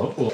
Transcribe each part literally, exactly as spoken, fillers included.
ངོ་བོ་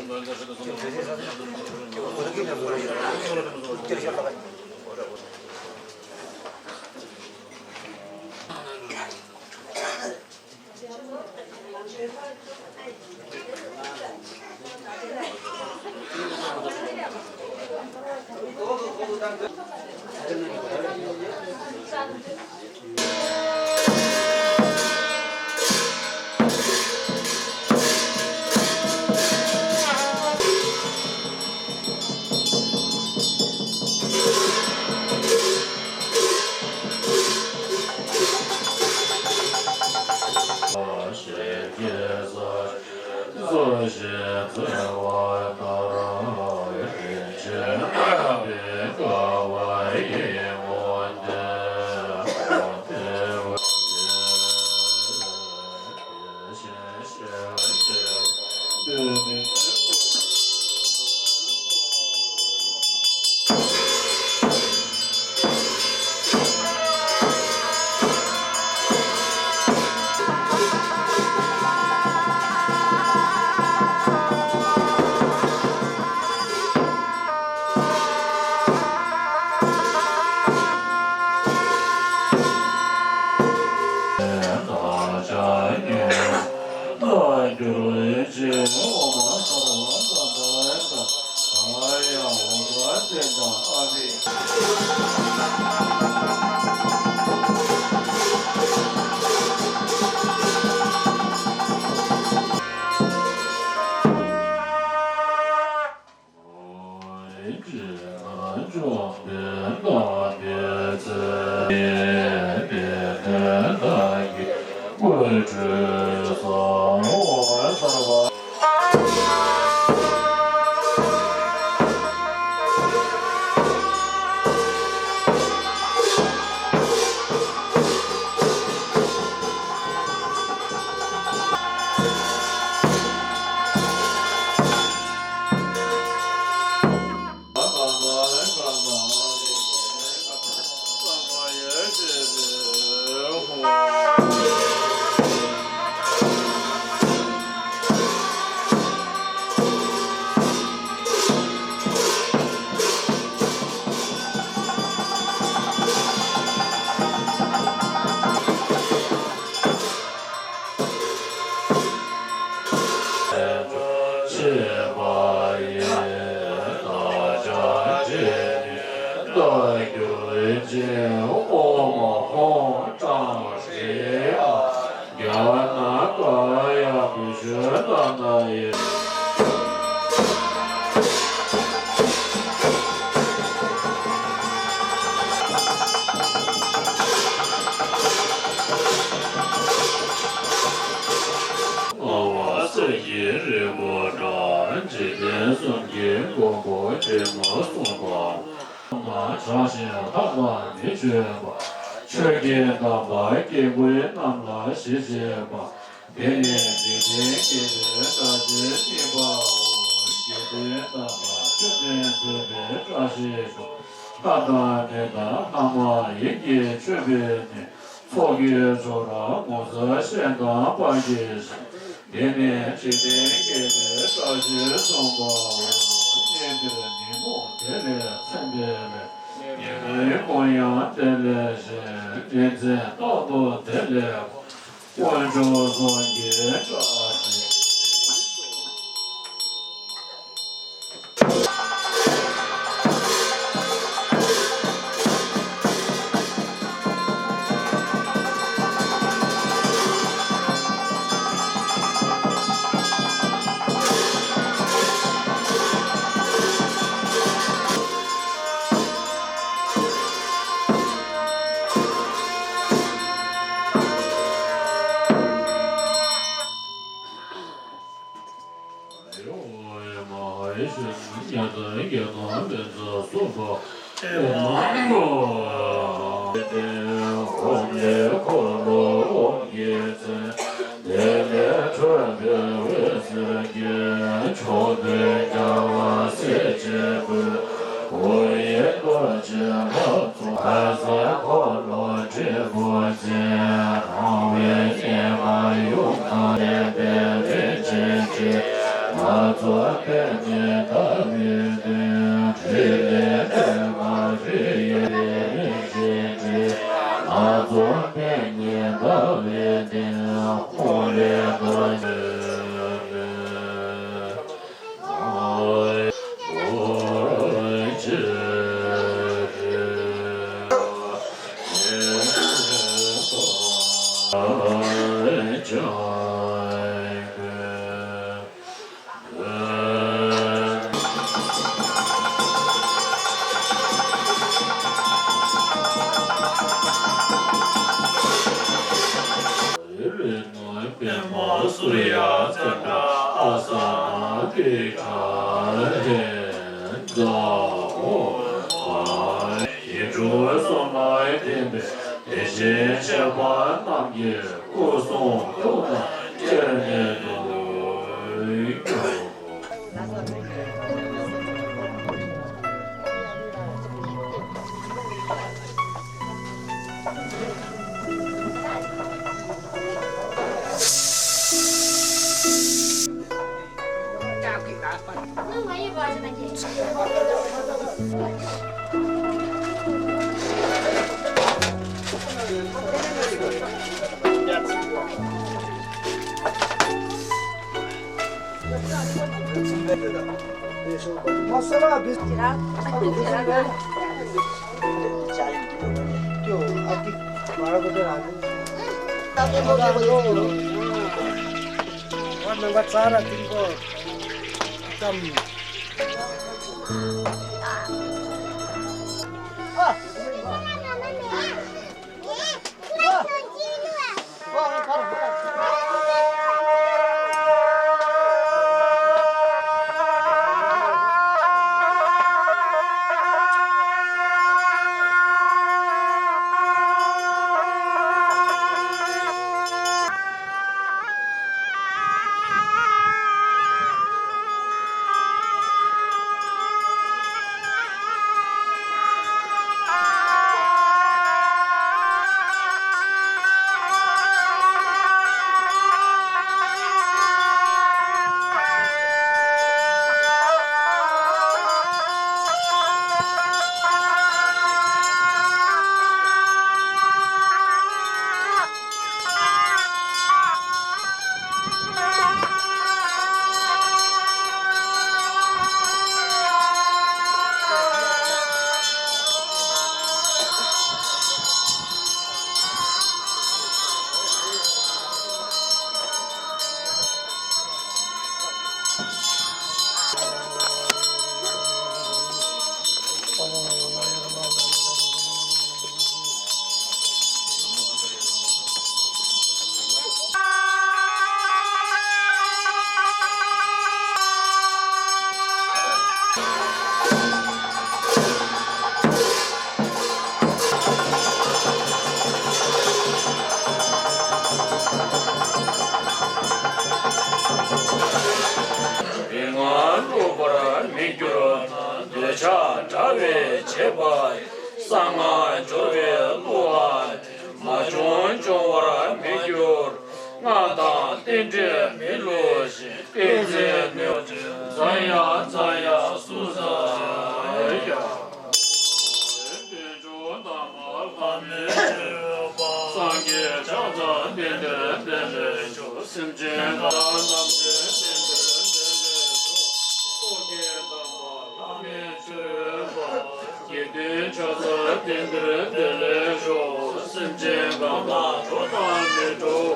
གསེར་གྱི་རི་བོ་འདྲ། འཇིག་རྟེན་གསུམ་གྱི་མགོན་པོ་འདྲེ་མོ་གསུངས་པ། ང་བྱང་ཞིང་ལྷག་པར་མི་ཆོད་པ། ཆོས་ཀྱི་དམ་པ་སྐྱེ་དགུའི་རྣམས་ལ་ཞི་བྱེད་པ། དེ་ནི་འཇིག་རྟེན་བསྐལ་པའི་བཀྲ་ཤིས་སྨིན་པའོ། དགེ་འདུན་དམ་པ་ཆོས་སྟོན་འདོད་པའི་བཀྲ་ཤིས་ཤོག། ལྷ་དང་མི་དང་ལྷ་མ་ཡིན་གྱིས་མཆོད་པའི་གནས། ཚོགས་ཀྱི་མཆོག་རབ་ངོ་མཚར་ཤེས་དང་དཔལ་གྱི་ཞིང་། དེ་ནི་འཇིག་རྟེན་བསྐལ་པའི་བཀྲ་ཤིས་སུམ་པའོ། གཉན་འདིར་ཉོན་མོངས་བྲལ་ལས་ཚེ་འདི་ལས། ཉོན་མོངས་ཀུན་ཡང་བྲལ་ལས་ཞི། ཉིན་མཚན་རྟག་ཏུ་བདེ་ལེགས་པ། དཀོན་མཆོག་གསུམ་གྱི་བཀྲ་ཤིས་ཤོག། དེ་བཞིན་གཤེགས་པ་རྣམས་ཀྱི་སྐུ་གསུང་ཐུགས་དང་བཅས་ནས་འདུ། རིག་སྔགས་བསླུ་བར་མི་འགྱུར། འདོད་ཆགས་དགྲ་བོས་བྱས་པ། གསང་སྔགས་སྦྱོར་བས་བསླུ་བ། མ་བྱུང་འབྱུང་བར་མི་འགྱུར། སྔགས་དང་རྟེན་འབྲེལ་མི་བསླུ་ཞིང་། ཏིང་འཛིན་གནོད་བྱེད་ཚངས་དབྱངས་ཚངས་དབྱངས་སུ་གསལ་ཞིང་། དཀོན་མཆོག་རྣམས་ལ་ལྷ་མིའི་མཆོད་པ། སངས་རྒྱས་ཕྱག་འཚལ་རྟེན་འབྲེལ་འདི་ལེགས་ཤོག། སེམས་ཅན་གང་རྣམས་ཀྱི་རྟེན་འབྲེལ་འདི་ལེགས་ཤོག། ཕྱོགས་ཀྱི་དམ་པ་ལྷ་མིའི་མཆོད་པ། དགེ་འདུན་ཕྱག་འཚལ་རྟེན་འབྲེལ་འདི་ལེགས་ཤོག། སེམས་ཅན་གང་དག་འགྲོ་དང་མི་འགྲོ།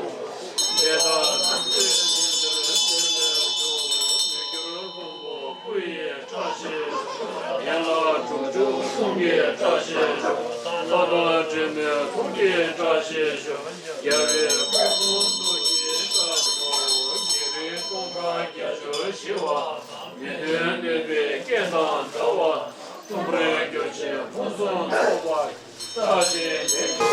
ལས་དང་ཐམས་ཅད་རྟེན་འབྲེལ་འདི་ལེགས་ཤོག། མི་འགྱུར་ལྷུན་པོ་སྐུ་ཡི་བཀྲ་ཤིས་ཤོག། ཡན་ལག་དྲུག་ཅུ་གསུང་གི་བཀྲ་ཤིས་ཤོག། ལྷ་དང་འདྲེ་མོའི་ཐུགས་ཀྱི་བཀྲ་ཤིས་ཤོག། རྒྱལ་བའི་སྐུ་གསུང་ཐུགས་ཀྱི་བཀྲ་ཤིས་ཤོག། ཉེ་རིང་སྟོང་ཕྲག་བརྒྱད་ཅུ་ཞི་བ་དང་། མི་མཐུན་གནོད་པའི་རྐྱེན་དང་བྲལ་བ་དང་། ལྟུང་བར་གྱུར་ཅིང་ཕུན་སུམ་ཚོགས་པ་བཀྲ་ཤིས་ལེགས་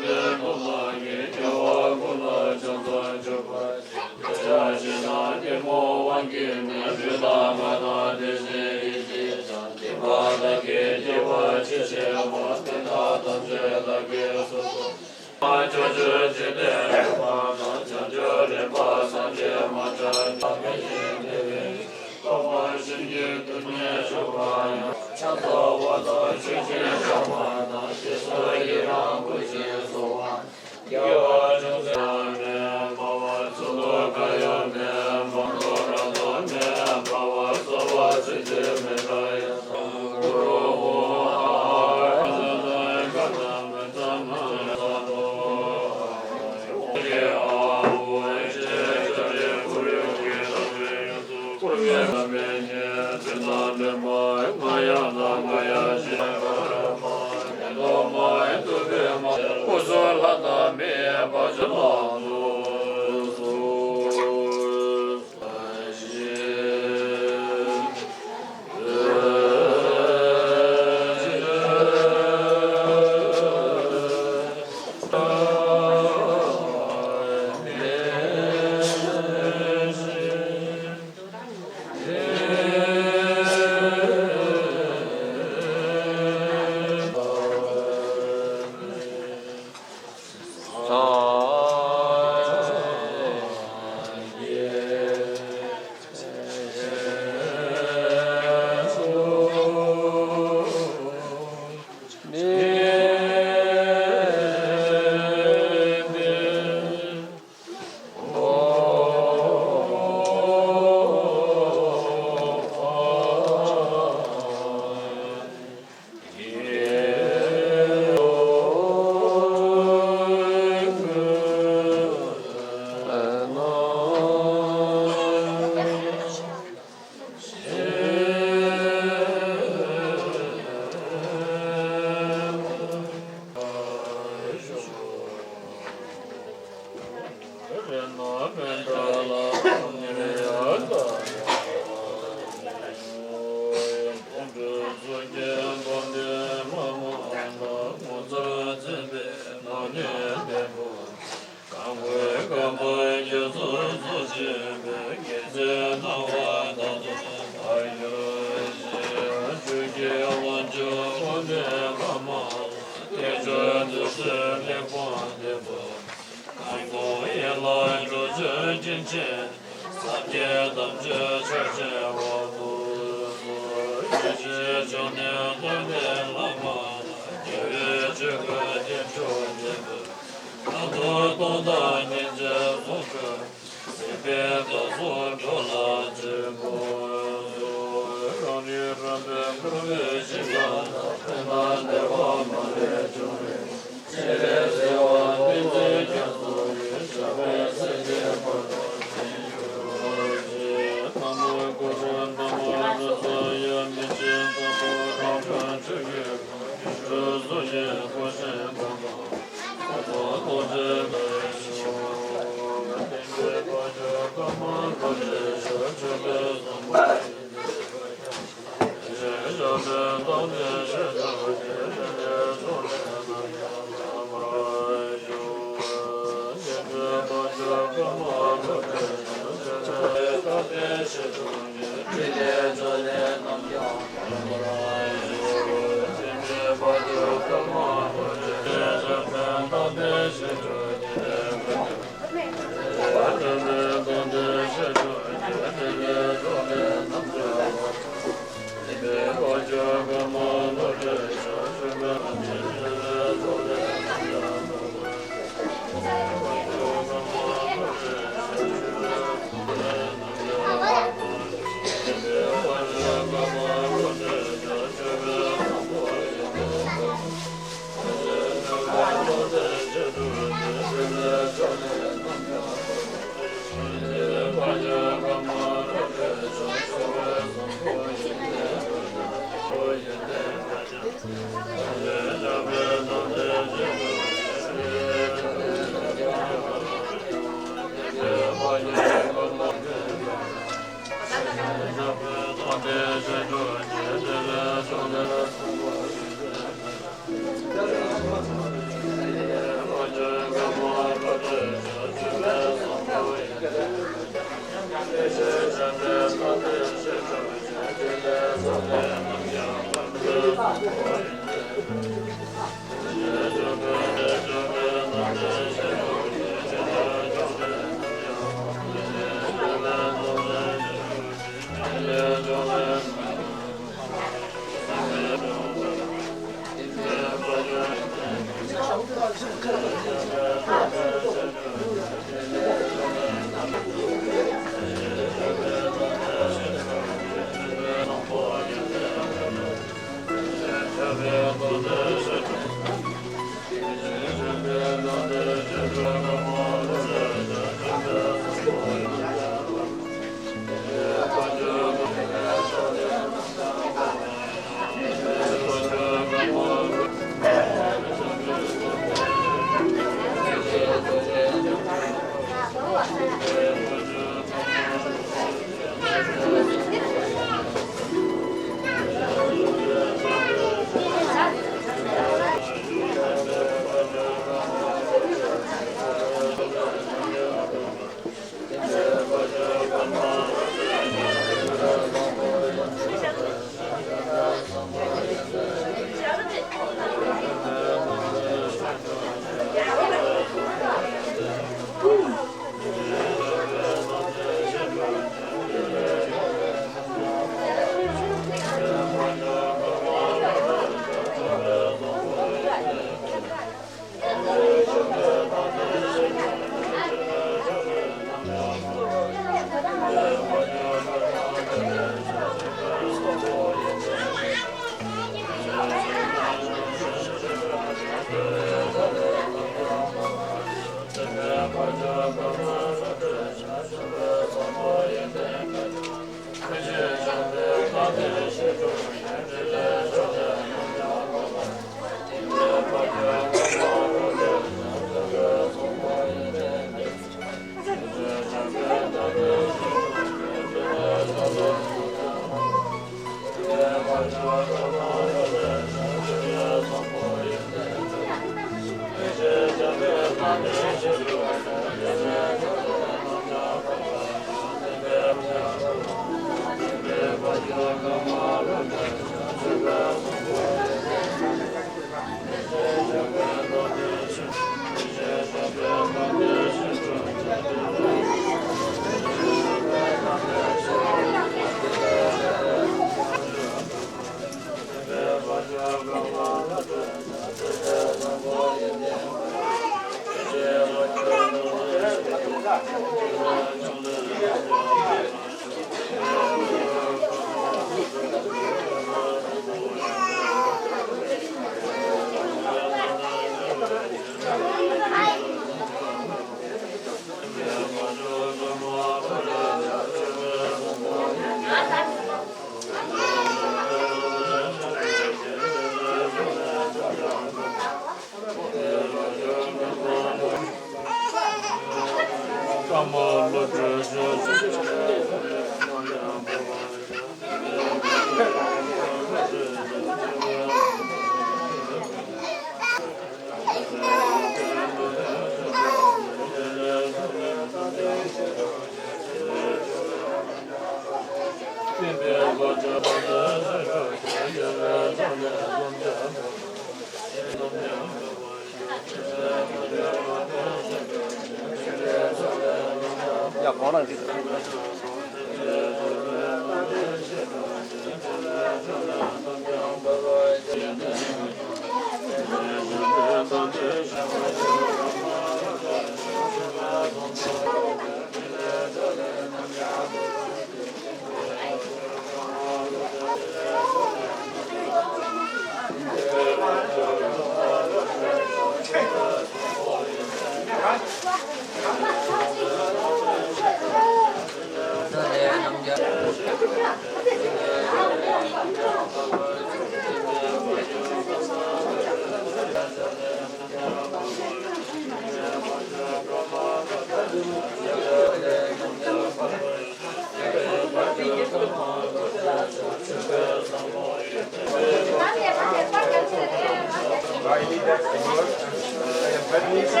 I need that envelope and, and bad news. So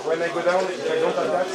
when I go down, if I don't have that,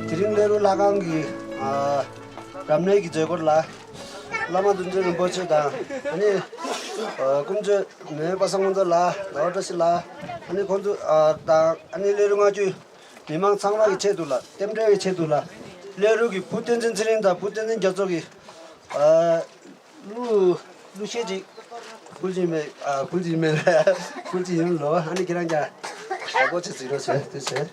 Tering Leru Lahkang ki, ah, Ramnoi ki joikot la, Lama Dunjun Rinpoche dang, ani, ah, Kumjoi, me pasang mun la, Dawar Tashi la, ani khonju, ah, dang, ani Leru ngakyu, mimang changma ki chedu la, temtre ki chedu la, Leru ki, Pu Tenzin Tshering dang, Pu Tenzin Gyatso ki, ah, lu, lu she ji, Khulji me, ah, khulji me, khulji yim lo, ani kherang kya. Ako che zero che, che che.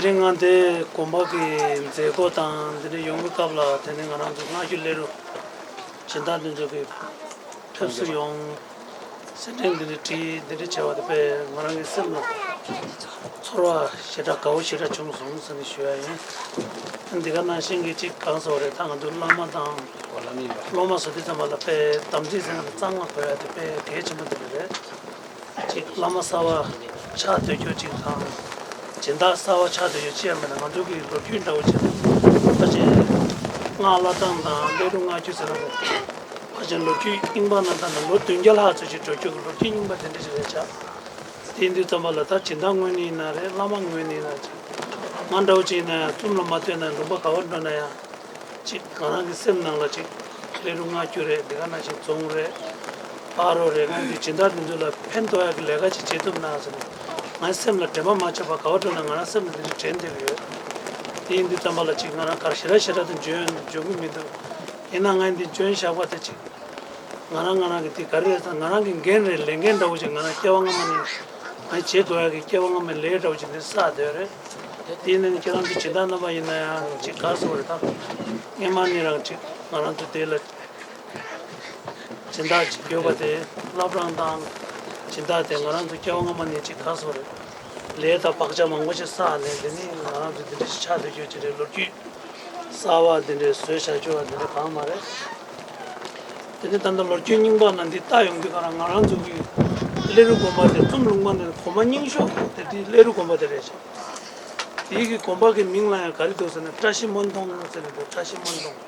དེ་རིང་ང་འདི་དགོན་པ་གི་མཛད་སྒོ་དང་འདི་འདྲ་ཡོང་གི་སྐབས་ལ་དེ་ནི་ང་རང་ཚོ་སྔ་འགྱུར་སླེ་རུ་སྦྱིན་བདག་འདི་ཚོ་གི་ཕེབས་བསུ་ཡོང་། སེར་སྦྲེང་འདི་འདྲ་བྲིས་འདི་འདྲ་བྱས་པ་དེ་དཔེ་ང་རང་གི་སེམས་ལ་ཚོར་བ་ཞེ་དྲག་དགའ་བོ་ཞེ་དྲག་བྱུང་སོང་ཟེར་ནས་ཞུ་ཡ་ཡིན། འདི་ག་ནང་བཞིན་གྱི་གཅིག་གང་ཟེར་བ་རེད། ད་ང་ཚོ་བླ་མ་དང་སློབ་མ་ཟེར་དུས་ཙམ་པ་ལ་དཔེ་དམ་ཚིག་ཟེར་ན་གཙང་མ་དགོས་ཡ་དེ་དཔེ་གལ་ཆེན་པོ་དེ་རེད། གཅིག་བླ་མ་གསར་པ་ཆགས་སྡོད་རྒྱུ་གཅིག་དང་། སྦྱིན་བདག་གསར་པ་ཆགས་སྡོད་རྒྱུ་ཅི་ཡང་མེད་ན་ང་ཚོ་གི་ལོ་རྒྱུས་འདྲ་བོ་ཅིག་ཕལ་ཆེར་སྔགས་བླ་བྲང་དང་སླེ་རུ་སྔ་འགྱུར་ཟེར་ན་ཕལ་ཆེར་ལོ་རྒྱུས་རྙིང་པ་ནང་ད་ནི་ལོ་བདུན་བརྒྱ་ལྷག་ཙམ་ཅིག་འགྲོ་རྒྱུ་གི་ལོ་རྒྱུས་རྙིང་པ་དེ་འདྲ་ཞིག་རེད་ཆགས། དེ་ཡིན་དུས་ཙམ་པ་ལ་ད་སྦྱིན་བདག་ངོས་ནས་ཡིན་ན་རེད། བླ་མ་ངོས་ནས་ཡིན་ན་ཅིག་ང་འདྲ་བོ་ཅིག་ཡིན་ན་ཡང་ཙུམ་ལ་མ་ལྟོས་ན་ལུང་པ་ག་བར་འགྲོ་ན་ཡང་། གཅིག་ང་རང་གི་སེམས་ནང་ལ་གཅིག་སླེ་རུ་སྔ་འགྱུར་རེད། འདི་ག་ནང་བཞིན་རྫོང་རེད། སྤ་རོ་རེད། ང་འདི་སྦྱིན་བདག་འདི་ཚོ་ལ་ཕན་ཐོགས་ཡག་གི་ལས་ཀ་ཅིག་བྱེད་ཐུབ་ན་ཟེར་ནས་ང་སེམས་ལ་དྲན་པ་མ་ཆོད་པ་ག་བ་འགྲོ་ན་ང་རང་སེམས་ལ་འདི་འདྲ་དྲན་བསྡད་ཡོད། དེ་ཡིན་དུས་ཙམ་པ་ལ་གཅིག་ང་རང་གར་ཞེ་དྲག་ཞེ་དྲག་ཏུ་འཇོན་འཇོན་གི་མི་འདུག་ཡིན་ན་ང་འདི་འཇོན་བཞག་པ་དེ་གཅིག་ང་རང་ང་རང་གི་འདི་ག་རེ་རེད་ཟེར་ན་ང་རང་གི་འགན་རེད། ལས་འགན་འདྲ་བོ་ཅིག་ང་རང་སྐྱེ་བ་སྔ་མ་ནས་ང་བྱེད་དགོས་ཡག་གི་སྐྱེ་བ་སྔ་མའི་ལས་འདྲ་བོ་ཅིག་འདི་བསགས་བསྡད་ཡོད་རེད། དེ་ནས་ཁྱེད་རང་ཚོ་སྦྱིན་བདག་རྣམ་པ་ཡིན་ན་ཡང་ཅིག་ག་ཟེར་བ་རེད། ད་སྔོན་མ་ནས་རང་ཅིག་ང་རང་ཚོ་དེ་ལ་སྦྱིན་བདག་ཅིག་ཡོད་པ་དེ་བླ་བྲང་དང་སྦྱིན་བདག་དེ་ང་རང་ཚོ་སྐྱེ་བ་སྔ་མ་ནས་ཅིག་ག་ཟེར་བ་རེད། ལས་དང་བག་ཆགས་མང་པོ་ཅིག་བསགས་ནས་དེ་ནས་ང་རང་ཚོ་འདི་འདྲ་ཞིག་ཆགས་བསྡད་ཡོད་ཀྱི་རེད། ལོ་རྒྱུས་གསར་བ་འདི་འདྲའི་བཟོས་བཞག་རྒྱུ་བ་འདི་འདྲ་གང་མ་རེད། དེ་ནས་ད་ལྟ་ལོ་རྒྱུས་རྙིང་པ་ནང་འདི་ལྟ་ཡོང་དུས་ག་རང་ང་རང་ཚོ་གི་སླེ་རུ་དགོན་པ་དེ་ཙུམ་ལུང་པ་ནས་གོང་མ་རྙིང་ཤོས་དེ་འདི་སླེ་རུ་དགོན་པ་དེ་རེད་ཤག་དེའི་གི་དགོན་པ་གི་མིང་ལ་ཡང་ག་རེ་འདུག་ཟེར་ན་བཀྲ་ཤིས་སྨོན་གདོང་ཟེར་ནས་འདུག་བཀྲ་ཤིས་སྨོན་གདོང་།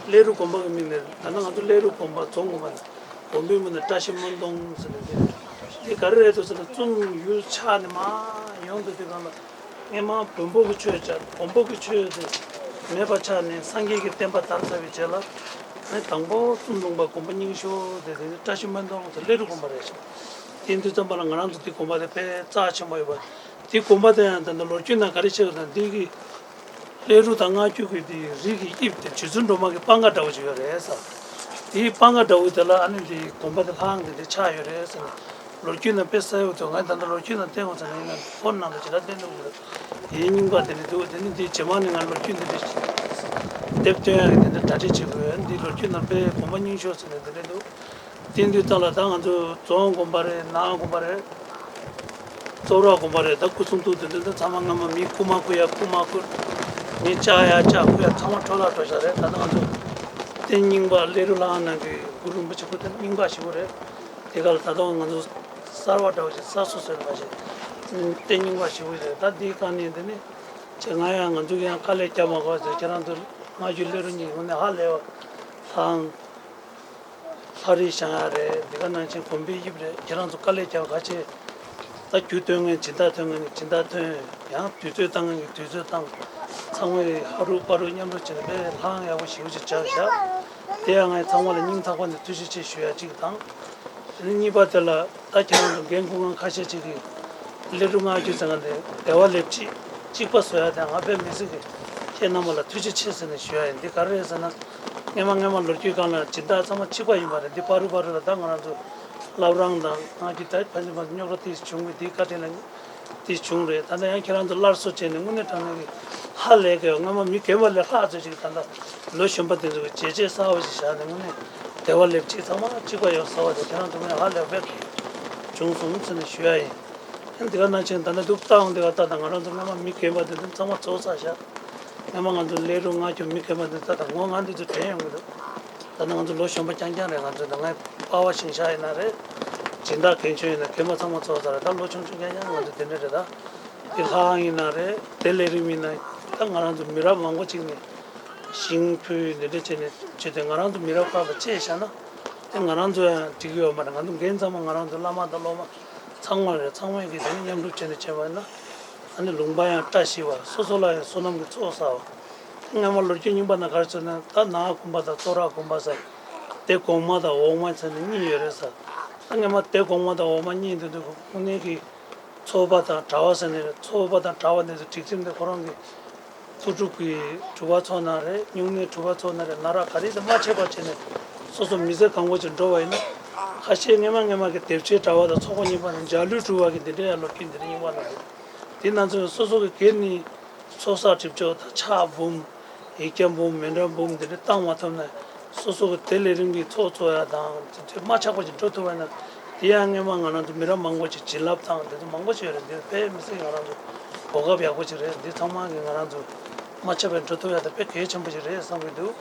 སླེ་རུ་དགོན་པ་གི་མིང་ནས་ད་ལྟ་ང་ཚོ་སླེ་རུ་དགོན་པ་རྫོང་དགོན་པ་ནས་དགོན་པའི་མིང་ནས་བཀྲ་ཤིས་སྨོན་གདོང་ཟེར་ནས་འདུག་དེ་ག་རེ་རེད་འདུག་ཟེར་ན་ཙུམ་ཡུལ་ཆགས་ནས་མར་ཡོང་དུས་དེ་ག་ལ། སྔོན་མ་བོན་པོ་གི་ཆོས་བྱས། བོན་པོ་གི་ཆོས་དེ་མེད་པ་ཆགས་ནས་སངས་རྒྱས་ཀྱི་བསྟན་པ་དར་ཚར་བའི་རྗེས་ལ། ཨ་ནི་དང་པོ་ཙུམ་ལུང་པ་དགོན་པ་རྙིང་ཤོས་དེ་དེ་བཀྲ་ཤིས་སྨོན་གདོང་དེ་སླེ་རུ་དགོན་པ་རེད་ཤག་དེ་ཡིན་དུས་ཙམ་པ་ལ་ང་རང་ཚོ་དེ་དགོན་པ་དེ་དཔེ་རྩ་ཆེན་པོ་ཡོད་པ། དེ་དགོན་པ་དེ་ཡང་ད་ལྟ་ལོ་རྒྱུས་ནང་ག་རེ་བཤད་ཡོད་ན་འདི་གི་སླེ་རུ་དང་སྔ་འགྱུར་གྱི་དེ་རིགས་ཀྱི་དབྱིབས་དེ་རྗེ་བཙུན་སྒྲོལ་མ་གི་སྤང་ཁ་འདྲ་བོ་ཅིག་ཡོད་རེད་ཟེར། དེའི་སྤང་ཁ་འདྲ་བོ་དེ་ལ་ཨ་ནི་དེ་དགོན་པ་དེ་ལྷ་ཁང་དེ་འདྲ་ཆགས་ཡོད་རེད་ཟེར་ནས། ལོ་རྒྱུས་ནང་དཔེ་གསལ་པོ་འདུག་ང་ད་ལྟ་ལོ་རྒྱུས་ནང་བལྟས་འོང་ཟེར་ན་ཡིན་ན་ཕོན་ནང་ལ་ཇི་ལྟར་བལྟས་འདུག་གི་རེད། དེའི་རྙིང་པ་དེ་འདྲ་འདུག་དེ་ནི་དེའི་རྗེས་མ་ནས་ང་ལོ་རྒྱུས་འདི་འདྲ་དེབ་སྟོན་ཡག་གི་དེ་འདྲ་གྲ་སྒྲིག་བྱེད་དགོས། འདི་ལོ་རྒྱུས་ནང་དཔེ་དགོན་པ་རྙིང་ཤོས་ཟེར་ནས་དེ་འདྲ་འདུག་དེ་འདུག་ད་ལ་ད་ང་ཚོ་རྫོང་དགོན་པ་རེད། ནང་དགོན་པ་རེད། ཙོ་ར་དགོན་པ་རེད། ད་སྐུ་གསུང་ཐུགས་དེ་འདྲ་ཚང་མ་སྔ་མ་མི་རྐུ་མ་རྐུ་ཡ་རྐུ་མ་རྐུ། མི་བཅག་ཡ་བཅག་རྐུ་ཡ་ཚང་མ་འཕྲོ་བརླག་འགྲོ་བཞག་རེད། ད་ལྟ་ང་ཚོ་རྟེན་རྙིང་པ་སླེ་རུ་ལྷ་ཁང་ནང་གི་གུ་རུ་རིན་པོ་ཆེ་སྐུ་རྟེན་རྙིང་པ་ཞིག་རེད། དེ་ག་ལ་ད་དུང་ང་ཚོ་གསར་བ་འདྲ་བོ་ཞིག་གསར་བཟོ་བཟོས་པ་ཞིག་རྟེན་རྙིང་པ་ཞིག་རེད། ད་འདིའི་སྒང་ནས་འདི་ནི་ཅེ་ང་ཡང་ང་ཚོ་གི་ཡང་དཀའ་ལས་རྒྱབ་མ་དགོས་ཟེར། ཁྱེད་རང་ཚོ་སྔ་འགྱུར་སླེ་རུ་གཉིས་ངོས་ནས་ཧ་ལས་པ་དང་། ལྷ་རིས་བཞེངས་ཡ་རེད། འདི་ག་ནང་བཞིན་དགོན་པའི་དབྱིབས་རེད། ཁྱེད་རང་ཚོ་དཀའ་ལས་རྒྱབ་ཁ་ཆེ། ད་རྒྱུ་འདོན་མཁན་སྦྱིན་བདག་འདོན་མཁན་སྦྱིན་བདག་འདོན། ཡང་དུས་ཚོད་བཏང་མཁན་གྱིས་དུས་ཚོད་བཏང་། ཚང་མས་ཧ་རུ་པ་རུ་མཉམ་རུབ་བྱས་ནས་དཔེ་ལྷ་ཁང་ཡག་པོ་ཞེ་པོ་ཅིག་བཞག་བཞག་དེ་ཡང་ངས་ཚང་མ་ལ་སྙིང་ཐག་པ་ནས་ཐུགས་རྗེ་ཆེ་ཞུ་ཡ་གཅིག་དང་། དེ་ནས་གཉིས་པ་དེ་ལ་ད་ཁྱེད་རང་ཚོ་འགན་འཁུར་མཁན་ཁ་ཤས་ཅིག་གིས་སླེ་རུ་སྔ་འགྱུར་ཟེར་མཁན་དེ་དེ་བ་ལེབ་གཅིག་གཅིག་པ་བཟོ་ཡ་དེ་ང་དཔེ་མི་སྲིད་གི་ཁྱེད་རྣམ་པ་ལ་ཐུགས་རྗེ་ཆེ་ཟེར་ནས་ཞུ་ཡ་ཡིན། འདི་ག་རེ་རེད་ཟེར་ན། སྔོན་མ་སྔོན་མ་ལོ་རྒྱུས་སྒང་ལ་སྦྱིན་བདག་ཚང་མ་གཅིག་པ་ཡིན་པ་རེད། འདི་བར་དུ་བར་དུ་ལ་ད་ང་རང་ཚོ་བླ་བྲང་དང་སྔ་འགྱུར་ད་ཕན་ཚུན་ཕན་ཚུན་རྙོག་དྲ་དེ་བྱུང་བའི་འདི་བཀའ་དྲིན་ལ་དེ་བྱུང་རེད། ད་ལྟ་ཡང་ཁྱེད་རང་ཚོ་སླར་གསོ་བྱས་ནས་དངོས་གནས་དྲང་གནས་ཀྱི་ཧ་ལས་ཀྱི་སྔོན་མ་མི་རྒན་པ་ལས་ལྷག་ཙམ་ཅིག་ད་ལྟ་ལོ་གཞོན་པ་དེ་ཚོ་གི་བྱས་རྗེས་གསར་པ་ཞིག་བཞག་ནས་དངོས་གནས་དེ་བ་ལེབ་གཅིག་ཚང་མ་གཅིག་པ་ཡོད་ཟེར་བ་དེ་ཁྱེད་རང་ཚོ་དངོས་གནས་ཧ་ལས་པའི་བྱུང་སོང་ཟེར་ནས་ཞུ་ཡ་ཡིན། ཨ་ནི་འདི་ག་ནང་བཞིན་ད་ལྟ་འདུག་བལྟ་འོང་། འདི་ག་ལྟ་དང་ང་རང་ཚོ་སྔོན་མ་མི་རྒན་པ་དེ་ཚོ་ཚང་མ་རྫོགས་ཚར་བཞག་སྔོན་མ་ང་ཚོ་སླེ་རུ་སྔ་འགྱུར་མི་རྒན་པ་དེ་ཚོ་ད་ལྟ་ངོ་ང་འདི་ཚོ་དྲན་ཡོང་གི་འདུག་ད་ནི་ང་ཚོ་ལོ་གཞོན་པ་རྐྱང་རྐྱང་རེད། ང་ཚོ་ད་ངའི་པ་ཕ་ཞིང་གཤགས་ཡིན་ན་རེད། སྦྱིན་བདག་རྒན་གཞོན་ཡིན་ན་རྒན་པ་ཚང་མ་རྫོགས་ཚར་རེད། ད་ལོ་ཆུང་ཆུང་རྐྱང་རྐྱང་ང་ཚོ་དེ་འདྲ་རེད། ད་དེ་ལྷ་ཁང་ཡིན་ན་རེད། དེ་ལས་རིམ་ཡིན་ན་ད་ང་རང་ཚོ་མི་རབས་མང་པོ་ཅིག་ནས་ཤིང་ཕུལ་འདི་འདྲ་བྱས་ནས་བྱས་ཏེ་ང་རང་ཚོ་མི་རབས་ཁག་ལ་བཅད་བཞག་ན་དེ་ང་རང་ཚོ་ཡང་འགྲིག་གི་ཡོད་མ་རེད། ང་ཚོ་འགན་ཚང་མ་ང་རང་ཚོ་བླ་མ་དང་སློབ་མ་ཚང་མ་རེད། ཚང་མས་ཀྱི་དེ་ནི་མཉམ་རུབ་བྱས་ནས་བྱས་པ་ཡིན་ན་ཨ་ནི་ལུང་པ་ཡང་བཀྲ་ཤིས་པ། སོ་སོ་ལ་ཡང་བསོད་ནམས་ཀྱི་ཚོགས་བསགས་པ། སྔོན་མ་ལོ་རྒྱུས་རྙིང་པ་ནང་ག་རེ་ཟེར་ན་ད་ནང་དགོན་པ་དང་ཙོ་ར་དགོན་པ་ཟེར། དེ་གོང་མ་དང་འོག་མ་ཟེར་ནས་གཉིས་ཡོད་རེད་ཟེར། ད་སྔོན་མ་དེ་གོང་མ་དང་འོག་མ་གཉིས་འདི་འདུག་དངོས་གནས་ཀྱི་ཚོགས་པ་དང་གྲྭ་པ་ཟེར་ནས་རེད། ཚོགས་པ་དང་གྲྭ་པ་འདི་ཚོ་སྒྲིག་ཁྲིམས་དེ་ཁོ་རང་གི་ཚོགས་སྒྲུབ་ཀྱི་སྒྲུབ་པ་ཚོགས་ན་རེད། སྨྱུང་གནས་སྒྲུབ་པ་ཚོགས་ན་རེད། ན་ར་ག་རེ་དེ་མ་ཆད་པ་བྱས་ནས་སོ་སོ་མི་ཚེ་གང་པོ་ཅིག་འགྲོ་བ་ཡིན་ན། ཁ་ཤས་སྔོན་མ་སྔོན་མ་གི་སྡེབ་སྦྱོར་གྲྭ་པ་དང་ཚོགས་པ་གཉིས་པ་ནས་འཇའ་ལུས་སྒྲུབ་པ་གི་འདི་འདྲ་ཡང་ལོ་རྒྱུས་འདི་འདྲ་རྙིང་པ་ནང་འདུག་དེ་ནང་ཚུད་སོ་སོ་གི་སྒེར་ནི་ཚོགས་བསགས་སྒྲིབ་སྦྱོང་དང་ཕྱག་འབུམ་ཡིག་བརྒྱ་འབུམ་མཎྜལ་འབུམ་དེ་འདྲ་བཏང་མ་ཐུབ་ན་སོ་སོ་གི་དེ་ལས་རིང་གི་ཚོགས་གཙོ་ཡ་དང་དེ་ཚོ་མ་ཆག་པ་ཅིག་འགྲོ་ཐུབ་པ་ན་དེ་ཡང་སྔོན་མ་ང་རང་ཚོ་མི་རབས་མང་པོ་ཅིག་བྱིན་རླབས་དང་དེ་ཚོ་མང་པོ་ཅིག་ཡོད་རེད། འདི་དཔེ་མི་སྲིད་ང་རང་ཚོ་གོ་སྐབས་ཡག་པོ་ཅིག་རེད། འདི་ཚང་མ་གི་ང་རང་ཚོ་མ་ཆག་པའི་འགྲོ་ཐུབ་ཡ་དེ་དཔེ་གལ་ཆེན་པོ་ཅིག་རེད་བསམ་གི་འདུག་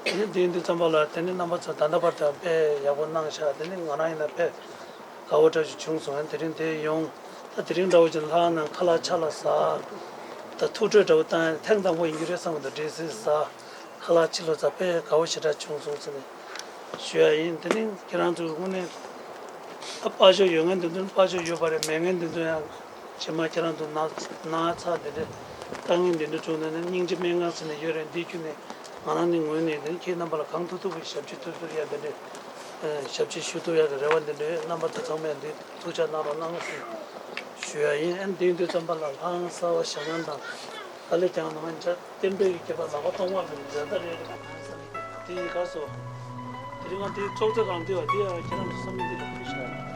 དེ་ནི་དེ་ཡིན་དུས་ཙམ་པ་ལ་དེ་ནི་རྣམ་པ་ཚོ་ད་ལྟ་བར་དུ་དཔེ་ཡག་པོ་གནང་ཤག་དེ་ནི་ང་རང་ཡིན་ན་དཔེ་དགའ་བོ་འདྲ་ཞིག་བྱུང་སོང་། ཡང་དེ་རིང་དེ་ཡོང་ད་དེ་རིང་འདྲ་བོ་ཅིག་ལྷག་ན་ཁ་ལག་ཆ་ལག་ཟ་ད་ཐུགས་སྤྲོ་འདྲ་བོ་བཏང་ཡ་ཐེངས་དང་པོ་ཡིན་གྱི་རེད་བསམ་གི་འདུག་འདྲེ་སྲིན་ཟ་ཁ་ལག་ཕྱི་ལོགས་ཟ་དཔེ་དགའ་བོ་ཞེ་དྲག་བྱུང་སོང་ཟེར་ནས་ཞུ་ཡ་ཡིན། དེ་ནི་ཁྱེད་རང་ཚོ་དངོས་གནས་ད་དཔའ་ཤོས་ཡོད་མཁན་དེ་ཚོ་དཔའ་ཤོས་ཡོད་པ་རེད། མེད་མཁན་དེ་ཚོ་ཡང་རྗེས་མ་ཁྱེད་རང་ཚོ་ན་ན་ཚ་དེ་འདྲ་དཀའ་ངལ་འདི་འདྲ་བྱུང་ན་ནི་སྙིང་རྗེ་སྨན་ཁང་ཟེར་ནས་ཡོད་རེད། འདི་ཁྱོན་ནས་ང་རང་ནི་ངོས་ནས་ནི་ཁྱེད་རྣམ་པ་ལ་གང་ཐུབ་ཐུབ་ཀྱི་ཞབས་ཕྱི་ཐུབ་ཐུབ་ཡ་དེ་འདྲ་ཞབས་ཕྱི་ཞུ་ཐུབ་ཡ་གི་རེ་བ་འདི་འདྲ་ཡོད། རྣམ་པ་ཚོ་ཚང་མས་འདི་ཐུགས་ཆ་གནང་རོགས་གནང་ཞུ་ཞུ་ཡ་ཡིན། ཨ་ནི་དེ་ཡིན་དུས་ཙམ་པ་ལ་ལྷ་ཁང་གསར་པ་བཞེངས་མཁན་དང་དཀའ་ལས་རྒྱག་མཁན་རྣམ་པ་བཅས་བསྟན་པའི་གི་སྐྱེས་པ་ལག་པ་སྟོང་པ་མིན་མཛད་ད་རེད། དེ་ཡི་སྐབས་སུ་དེ་རིང་ང་དེ་ཚོགས་གཙོ་གང་དེ་བ་དེ་ཡང་ཁྱེད་རང་ཚོ་བསམ་མི་དེ་ལ་ཕུལ་ཤག་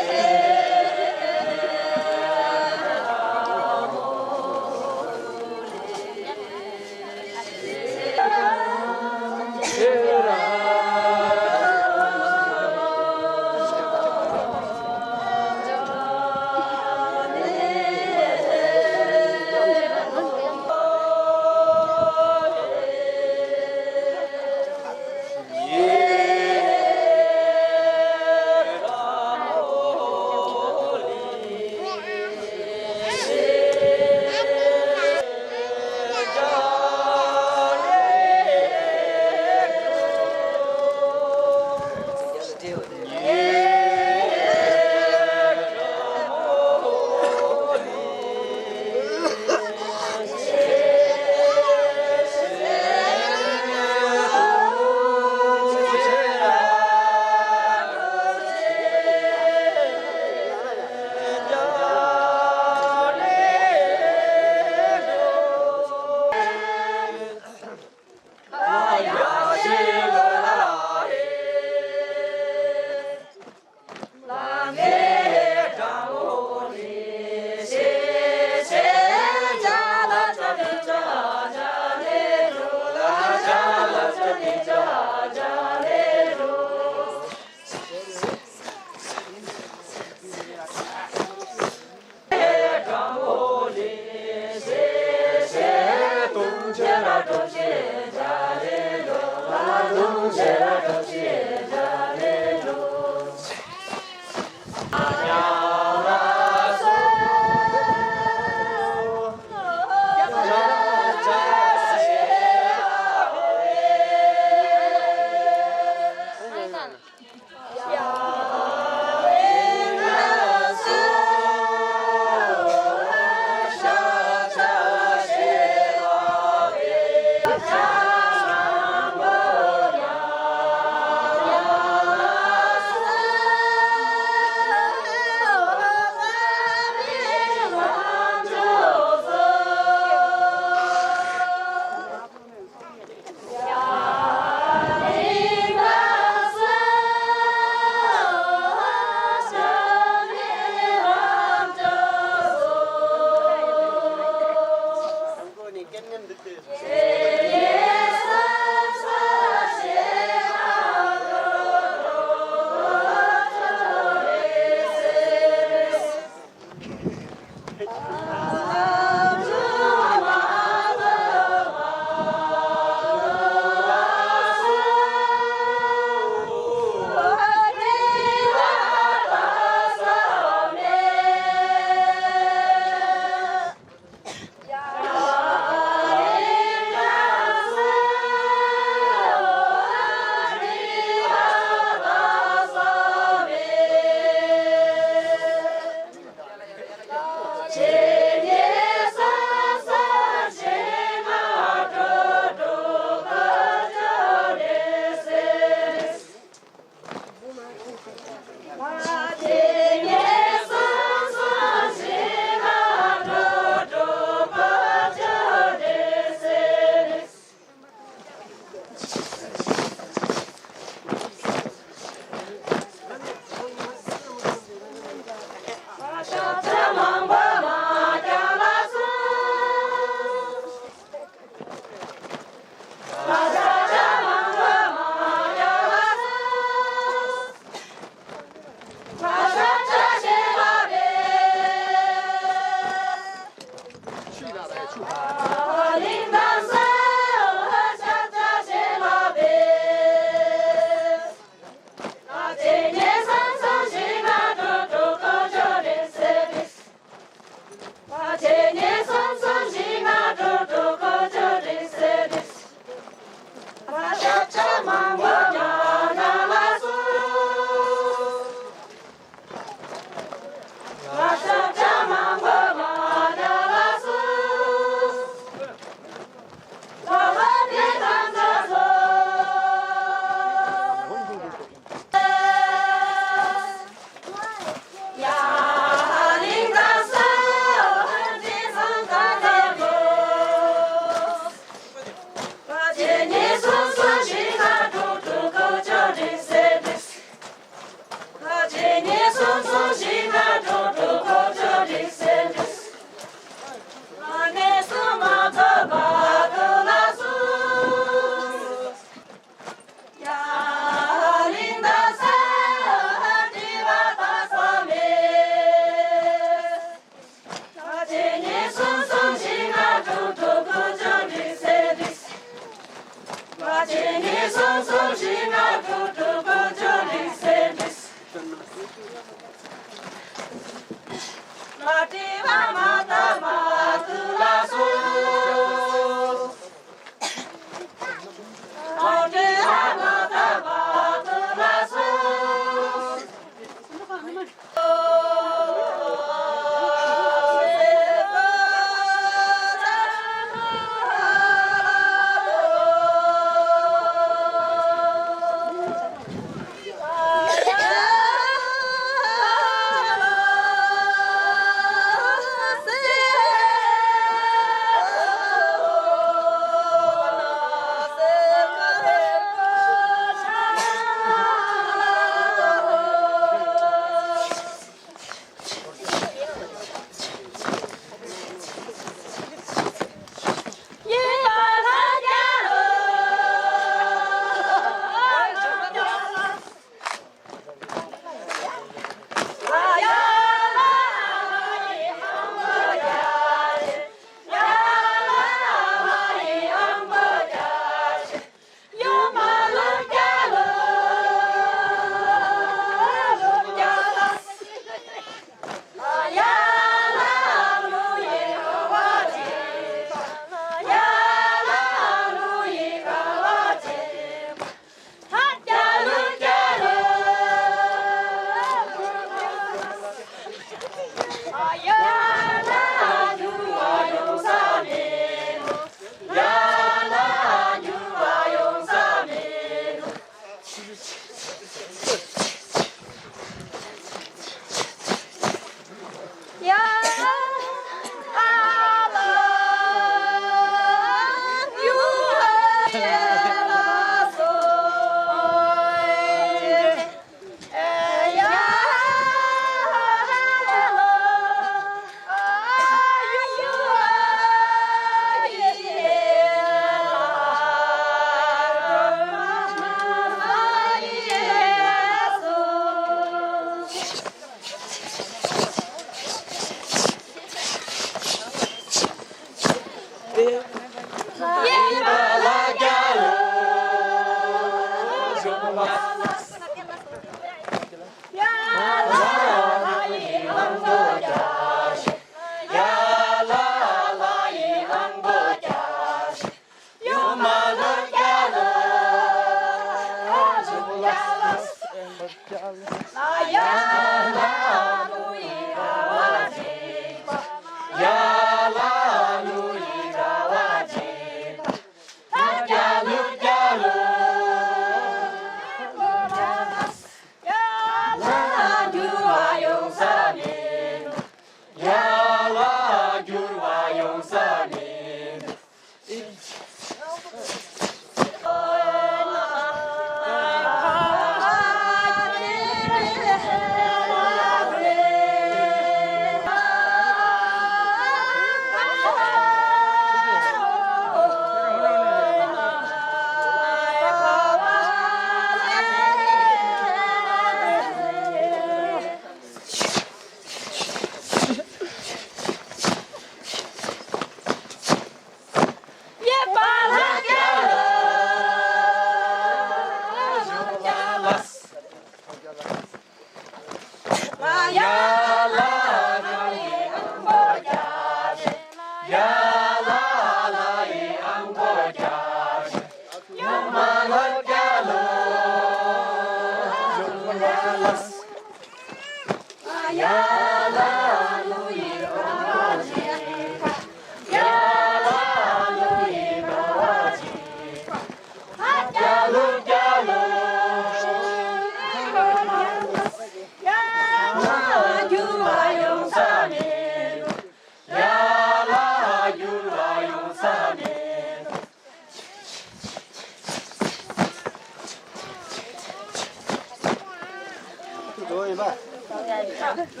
ད་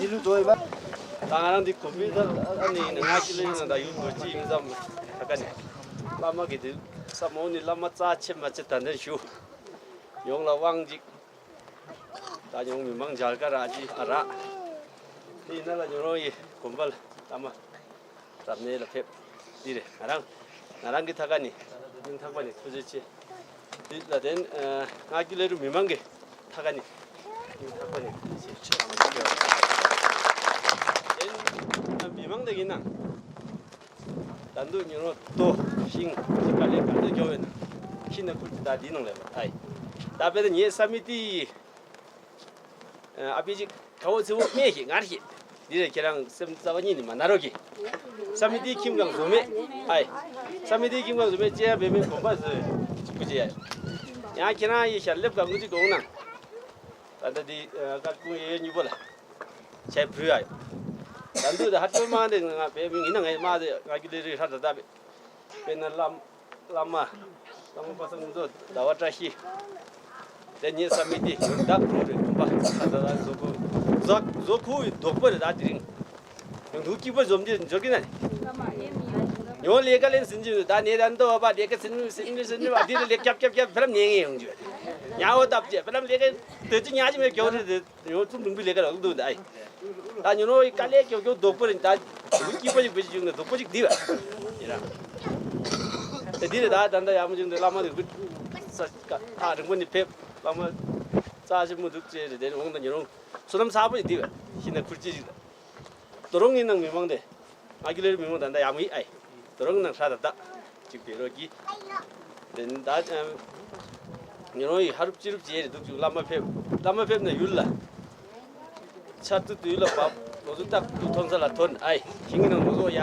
ང་རང་འདི་ཀོམ་པི་ཊར་ཨ་ནི་ནང་ང་ཅི་ལས་ནང་ད་ཡུལ་ངོ་ཅི་ཡིན་ཙམ་ཧ་ག་ནི། བླ་མ་གི་འདི་ས་མོ་ནི་བླ་མ་རྩ་ཆེ་མ་ཆེ་ད་འདན་ཞུ། ཡོངས་ལ་དབང་ཅིག་ད་ཡོངས་མི་མང་མཇལ་ཁ་ར་ཅི་ཨ་ར། དེ་ཡིན་ན་ལ་ཉོ་རོ་ཡི་གོམ་པ་ལ་ད་མ། རབ་གནས་ལ་ཕེབས། འདི་རེད། ང་རང་ང་རང་གི་ཐད་ཀ་ནས་སྙིང་ཐག་པ་ནས་ཐུགས་རྗེ་ཆེ། འདི་ལ་དེན་ང་རྒྱུད་ལས་རུ་མི་མང་གི་ཐད་ཀ་ནས་སྙིང་ཐག་པ་ནས་ཐུགས་རྗེ་ཆེ། དེན་མི་མང་དེ་ཡིན་ནང་ད་འདུག་ཉོ་རོ་ཏོ་ཤིང་ཤིང་ཀ་ལས་ག་ཚོད་འགྱོ་བས་ན་ཤིང་ནགས་ཁུལ་ད་འདི་ནང་ལས་པ་ཐའི་ད་དཔེ་ད་ངའི་ས་མི་ཏི། ཨ་ཕི་ཅིག་ཁ་བོ་ཚེ་བོ་མེ་ཞིག་ངར་ཞིག་འདི་རེ་ཁྱེད་རང་སེམས་རྩ་བ་ཉིད་ནས་མ་ན་རོགས་ཀྱི། ས་མི་དེའི་ཁྱིམ་གང་བཟོ་མེད། ཨའི། ས་མི་དེའི་ཁྱིམ་གང་བཟོ་མེད་ཅེ་ཡ་བེ་མེ་གོམ་པ་བཟོས་ཅིག་པུ་ཅེ་ཡ། ཡང་ཁྱེད་རང་ཡི་ཞལ་ལེབ་གང་གུ་ཅིག་གོང་ན། ད་ལྟ་འདི་ཀར་ཀུང་ཡེ་ཡེ་གཉིས་པོ་ལ། ཆའི་བུ་ཡ། ད་འདུག་ད་ཧ་ཏོ་མ་འདི་ང་བེ་མེ་ཡིན་ན་ང་མ་འདི་ང་གི་ལས་རིགས་ཧྲ་ད་ད་བེ། དཔེར་ན་བླ་བླ་མ། བླ་མ་པ་སངས་མཚོ་ཟླ་བ་བཀྲ་ཤིས། དེ་ཉིད་ས་མི་དེ་ཡོན་བདག་གྲོགས་རེ་དུམ་པ་ཁ་ཁ་ད་ད་བཟོ་ཁུ་བཟོ་བཟོ་ཁུ་བའི་རྡོག་པ་རེ་ད་དེ་རིང་། ཡོན་དུ་སྐྱིད་པ་འཛོམས་རྗེས་འབྱོར་གི་ན། ཡོན་ལས་ཀ་ལེན་ཟིན་རྗེས་ད་ནས་ད་འདོ་བ་ལས་ཀ་ཟིན་ཟིན་ཟིན་ཟིན་བ་དེ་ལས་ཀྱབ་ཀྱབ་ཀྱབ་ཕ་རམ་ཉེ་ངེ་ཡོང་རྒྱུ། ཉ་འོ་བཏབ་རྗེས་ཕ་རམ་ལས་ཀ་དོད་ཅི་ཉ་ཅི་མེད་གྱོ་རེ་རེ། ཡོ་ཙུམ་དུང་པི་ལས་ཀ་རག་འདུག་ད་ཨའི། ད་ཉོ་ནོ་ཡི་དཀའ་ལས་ཀྱོག་ཀྱོག་རྡོག་པོ་རེད་ད། མི་སྐྱིད་པོ་ཞིག་བུ་ཞིག་བྱུང་ནས་རྡོག་པོ་ཞིག་འདི་བ། ཡིན་ར། དེ་འདི་རེད་ད་ད་ད་ཡག་མོ་བྱུང་འདུག་བླ་མ་དེ་བུ། ས་ཀ་ཐག་རིང་པོ་ནས་ཕེབས། བླ་མ་རྩ་ཆེན་མོ་འདུག་ཅེས་རེད་དེ་འོང་ད་ཉོ་ནོ། བསོད་ནམས་ཚ་པོ་ཞིག་འདི་བ། ཤི་ན་ཁུར་ཅི་ཞིག་ད། དོ་རོང་ཡིན་ནང་མི་མང་དེ། ང་གི་ལས་མི་མང་ད་ད་ཡག་མོ་ཡིན་ཨའི། དོ་རོང་ནང་ཧྲ་ད་ད། ཅིག་བེ་རོ་གི། དེ་ནི་ད་ཉོ་རོང་ཡི་ཧ་རུབ་ཅི་རུབ་ཅི་རེ་འདུག་ཅུ་བླ་མ་ཕེབས། བླ་མ་ཕེབས་ན་ཡུལ་ལ། ཆར་དུས་དུས་ལ་བབ། ལོ་ཟུར་རྟག་ཏུ་ཐོན་ས་ལ་ཐོན་ཨའི། ཞིང་གི་ནང་ལོ་ཟོ་ཡ།